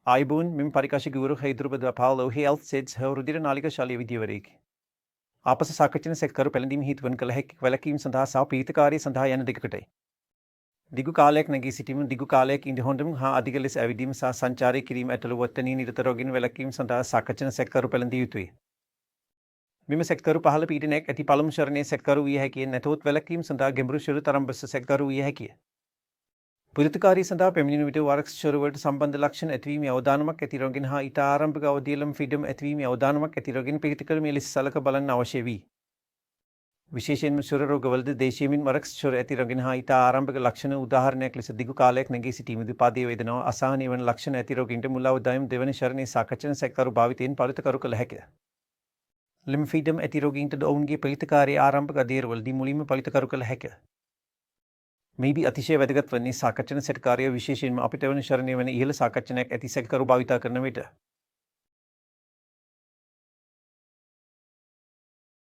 ආයුබෝවන්, මෙම පරිකාශක ගුරු හයිදුරුබද පාලෝ හෙල්ත් සෙඩ්ස් හෝ රුධිර නාලික ශල්‍ය විද්‍යවරයෙකි. ආපස සාකච්ඡන සැකකරු පැළඳීම හේතුවන් කළ හැකි වැළකීම් සඳහා සහ පීඩිතකාරී සඳහා යන දෙකකටයි. දිගු කාලයක් නැගී සිටීම, දිගු කාලයක් ඉඳ හොඳම හා අධික ලෙස ඇවිදීම සහ සංචාරය කිරීම ඇතුළු වර්තනීය නිරත රෝගීන් වැළකීම් සඳහා සාකච්ඡන සැකකරු පැළඳිය යුතුයි. මෙම සැකකරු පහළ පීඩනයක් ඇති පළමු ශරණයේ සැකකරු විය හැකිය, නැතහොත් වැළකීම් සඳහා ගැඹුරු ශුර තරම්බස සැකකරු විය හැකිය. පීඩිතකාරී සඳහා පැමිණෙන විට වරක් ශුරවලට සම්බන්ධ ලක්ෂණ ඇතිවීමේ අවදානමක් ඇති රෝගීන් හා ඊට ආරම්භක අවධියලම ෆිඩම් ඇතිවීමේ අවදානමක් ඇති රෝගීන් පීඩිතකරු මේ ලෙස සලක බලන්න අවශ්‍ය වී. විශේෂයෙන්ම ශුර රෝගවලද දේශීයමින් වරක් ශුර ඇති රෝගීන් හා ඊට ආරම්භක ලක්ෂණ, උදාහරණයක් ලෙස දිගු කාලයක් නැගී සිටීමේදී පාදයේ වේදනාව, අසහනය වන ලක්ෂණ ඇති රෝගීන්ට මුල් අවදායම් දෙවන ශරණයේ සාකච්ඡන සැකකරු භාවිතයෙන් පලිතකරු කළ හැකිය. ලිම්ෆීඩම් ඇති රෝගීන්ටද ඔවුන්ගේ පීඩිතකාරී ආරම්භක අදියරවලදී මුලින්ම පලිතකරු කළ හැකිය. මෙහිදී අතිශය වැදගත් වන්නේ සාකච්ඡන සැකකාරිය, විශේෂයෙන්ම අපිට වන ශරණය වන ඉහළ සාකච්ඡනයක් ඇති සැකකරු භාවිතා කරන විට.